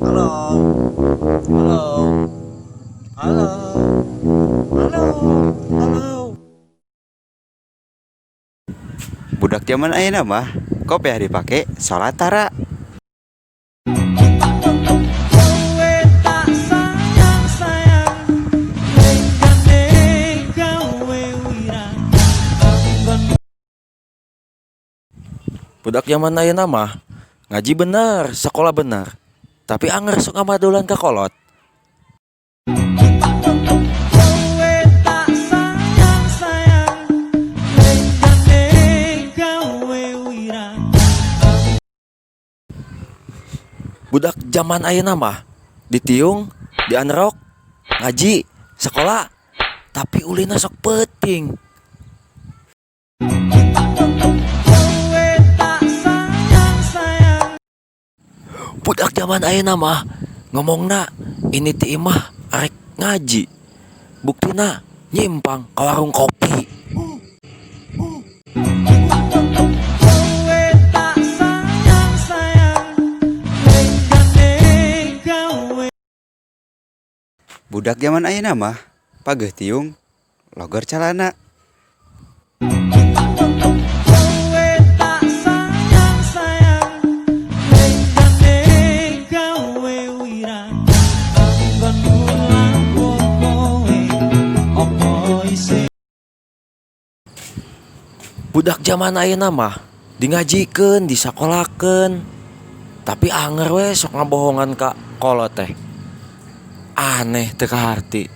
Halo. Halo. Halo. Halo. Halo. Budak zaman ayeuna mah kopiah dipake salat tara. Kowe tak sayang sayang, lenggane gawe wirang. Budak zaman ayeuna mah ngaji bener, sekolah bener, tapi anger sok ngamadolan ka kolot. Kowe tak sayang sayang, lenggane gawe wirang. Budak zaman ayeuna mah ditiung, dianrok, ngaji, sekolah, tapi ulinna sok peuting. Kowe tak sayang sayang. Budak zaman ayeuna mah ngomongna ini ti imah arek ngaji. Buktina nyimpang ka warung kopi. Kowe tak sayang sayang, lenggane gawe. Budak zaman ayeuna mah pageuh tiung logor calana. Kowe tak sayang sayang, lenggane gawe wirang. Nggonmu lapo kowe, apa isih. Budak zaman ayeuna mah dingajikeun, disakolakeun, tapi anger we sok ngabohongan ka kolot teh. Aneh teu kaharti.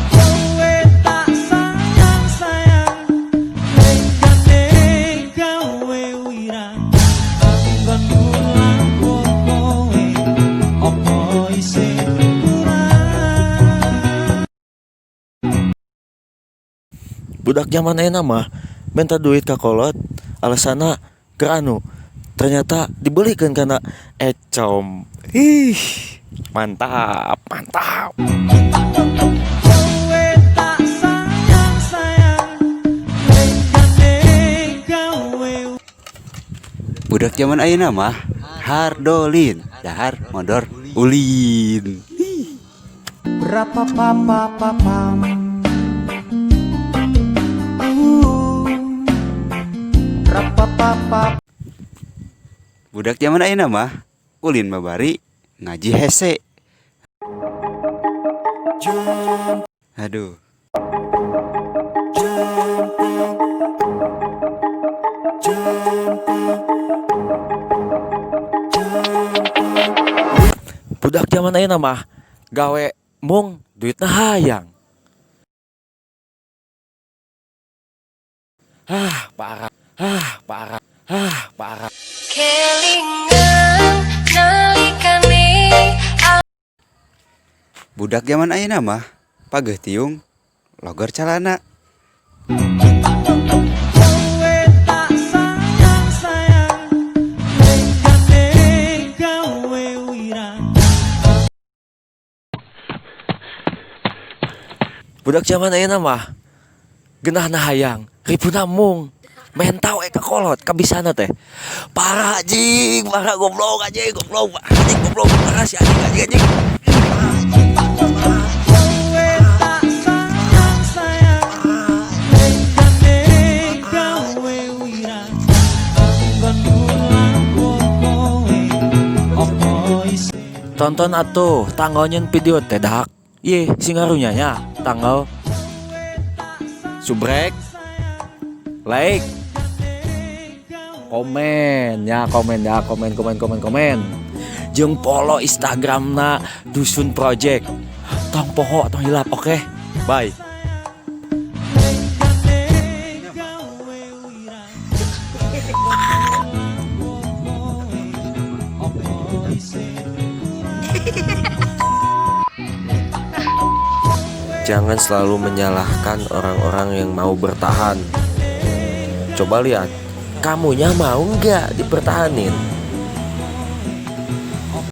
Kowe tak sayang sayang, lenggane gawe wirang. Nggonmu lapo kowe, apa isih kurang. Budak zaman ayeuna mah minta duit ka kolot alasanna keur anu, ternyata dibelikeun kana ecom. Ih, mantap, mantap. Kowe tak sayang sayang, lenggane gawe. Budak zaman ayeuna mah hardolin, dahar modor ulin. Berapa papa papam. Berapa papa. Budak zaman ayeuna mah ulin babari ngaji hese. Aduh. Budak zaman ayeuna mah gawe mung duitna hayang. Ah, parah. Ah, parah. Ah, parah. Kelingan nalikane. Budak zaman ayeuna mah pageuh tiung logor calana. Kowe tak sayang sayang, lenggane gawe wirang. Budak zaman ayeuna mah geunahna hayang, ribuna mung. Menta we ka kolot kabisana teh. Parah anjing, parah goblok anjing, goblok anjing, goblok parah si anjing anjing anjing. Kowe tak sayang sayang, lenggane gawe wirang. Nggonmu lapo kowe, apa isih. Tonton atuh tanggal nyeun video teh dahak. Ye, sing ngarunya nya tanggal subrek, like, komen ya, komen ya, komen komen komen komen. Jeung follow Instagramna Dusun Project. Tong poho tong hilap, oke? Bye. Jangan selalu menyalahkan orang-orang yang mau bertahan. Coba lihat, kamunya mau nggak dipertahanin?